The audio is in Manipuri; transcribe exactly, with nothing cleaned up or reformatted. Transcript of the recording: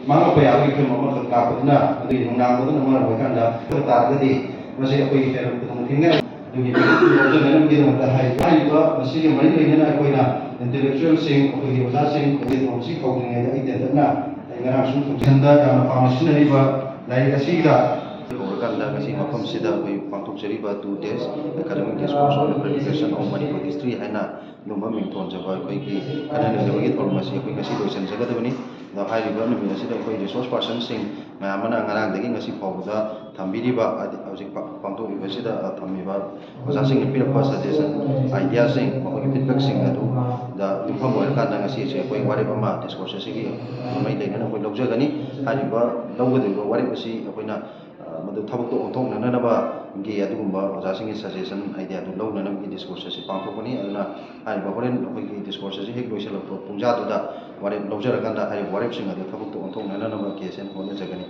ꯃꯥꯡꯉꯛꯄ ꯌꯥꯕꯒꯤ ꯐꯤꯕꯝ ꯑꯃꯈꯛ ꯂꯥꯛꯄꯗꯨꯅ, ꯑꯗꯨꯒꯤ ꯅꯨꯡꯅꯥꯡꯕꯗꯨꯅ ꯃꯔꯝ ꯑꯣꯏꯔꯀꯥꯟꯗ ꯑꯣꯏꯕ ꯇꯥꯔꯒꯗꯤ, ꯃꯁꯤ ꯑꯩꯈꯣꯏꯒꯤ ꯍꯦꯟꯅ ꯈꯨꯗꯣꯡꯊꯤꯅꯤꯡꯉꯥꯏ꯫ ꯑꯗꯨꯒꯤ ꯂꯧꯖꯅꯅꯕꯒꯤꯗꯃꯛꯇ ꯍꯥꯏꯔꯤꯕ, ꯍꯥꯏꯔꯤꯕ ꯃꯁꯤꯒ ꯃꯔꯤ ꯂꯩꯅꯅ ꯑꯩꯈꯣꯏꯅ intellectualꯁꯤꯡ, ꯑꯩꯈꯣꯏꯒꯤ ꯑꯣꯖꯥꯁꯤꯡ, ꯑꯩꯈꯣꯏꯒꯤ ꯊꯧꯔꯝꯁꯤ ꯍꯧꯗ꯭ꯔꯤꯉꯩꯗ ꯑꯩ ꯇꯦꯟꯇꯛꯅ ꯑꯩ ꯉꯔꯥꯡ ꯁꯨꯝ ꯊꯝꯖꯤꯟꯗ ꯌꯥꯝꯅ ꯄꯥꯝꯅ ꯁꯤꯖꯤꯟꯅꯔꯤꯕ ꯂꯥꯏꯔꯤꯛ ꯑꯁꯤꯗ ꯍꯧꯔꯀꯥꯟꯗ ꯉꯁꯤ ꯃꯐꯝꯁꯤꯗ ꯑꯩꯈꯣꯏ ꯄꯥꯡꯊꯣꯛꯆꯔꯤꯕ two days academic discourse on the preparation of Manipur history ꯍꯥꯏꯅ ꯑꯗꯨꯒꯨꯝꯕ ꯃꯤꯡ ꯊꯣꯟꯖꯕ ꯑꯩꯈꯣꯏꯒꯤ ꯈꯟꯅ ꯅꯩꯅꯕꯒꯤ ꯊꯧꯔꯝ ꯑꯁꯤ ꯑꯩꯈꯣꯏ ꯉꯁꯤ ꯂꯣꯏꯁꯤꯟꯖꯒꯗꯕꯅꯤ꯫ ꯑꯗꯣ ꯍꯥꯏꯔꯤꯕ ꯅꯨꯃꯤꯠ ꯑꯁꯤꯗ ꯑꯩꯈꯣꯏ resource personꯁꯤꯡ ꯃꯌꯥꯝ ꯑꯃꯅ ꯉꯔꯥꯡꯗꯒꯤ ꯉꯁꯤ ꯐꯥꯎꯕꯗ ꯊꯝꯕꯤꯔꯤꯕ, ꯍꯥꯏꯗꯤ ꯍꯧꯖꯤꯛ ꯄꯥꯡꯊꯣꯛꯂꯤꯕꯁꯤꯗ ꯊꯝꯃꯤꯕ ꯑꯣꯖꯥꯁꯤꯡꯅ ꯄꯤꯔꯛꯄ suggestion, ideaꯁꯤꯡ, ꯃꯈꯣꯏꯒꯤ feedbackꯁꯤꯡ ꯑꯗꯨꯗ ꯌꯨꯝꯐꯝ ꯑꯣꯏꯔꯀꯥꯟꯗ ꯉꯁꯤꯁꯦ ꯑꯩꯈꯣꯏ ꯋꯥꯔꯦꯞ ꯑꯃ discourse ꯑꯁꯤꯒꯤ ꯃꯔꯤ ꯂꯩꯅꯅ ꯑꯩꯈꯣꯏ ꯂꯧꯖꯒꯅꯤ꯫ ꯍꯥꯏꯔꯤꯕ ꯂꯧꯒꯗꯧꯔꯤꯕ ꯋꯥꯔꯦꯞ ꯑꯁꯤ ꯑꯩꯈꯣꯏꯅ, ꯑ, ꯃꯗꯨ ꯊꯕꯛꯇ ꯑꯣꯟꯊꯣꯛꯅꯅꯕꯒꯤ ꯑꯗꯨꯒꯨꯝꯕ ꯑꯣꯖꯥꯁꯤꯡꯒꯤ suggestion, idea ꯑꯗꯨ ꯂꯧꯅꯅꯕꯒꯤ discourse ꯑꯁꯤ ꯄꯥꯡꯊꯣꯛꯄꯅꯤ꯫ ꯑꯗꯨꯅ ꯍꯥꯏꯔꯤꯕ ꯍꯣꯔꯦꯟ ꯑꯩꯈꯣꯏꯒꯤ discourse ꯑꯁꯤ ꯍꯦꯛ ꯂꯣꯏꯁꯤꯜꯂꯛꯄ ꯄꯨꯡꯖꯥꯗꯨꯗ ꯋꯥꯔꯦꯞ ꯂꯧꯖꯔꯀꯥꯟꯗ ꯍꯥꯏꯔꯤꯕ ꯋꯥꯔꯦꯞꯁꯤꯡ ꯑꯗꯨ ꯊꯕꯛꯇ ꯑꯣꯟꯊꯣꯛꯅꯅꯕ ꯀꯦ ꯑꯦꯁ ꯑꯦꯟ ꯍꯣꯠꯅꯖꯒꯅꯤ꯫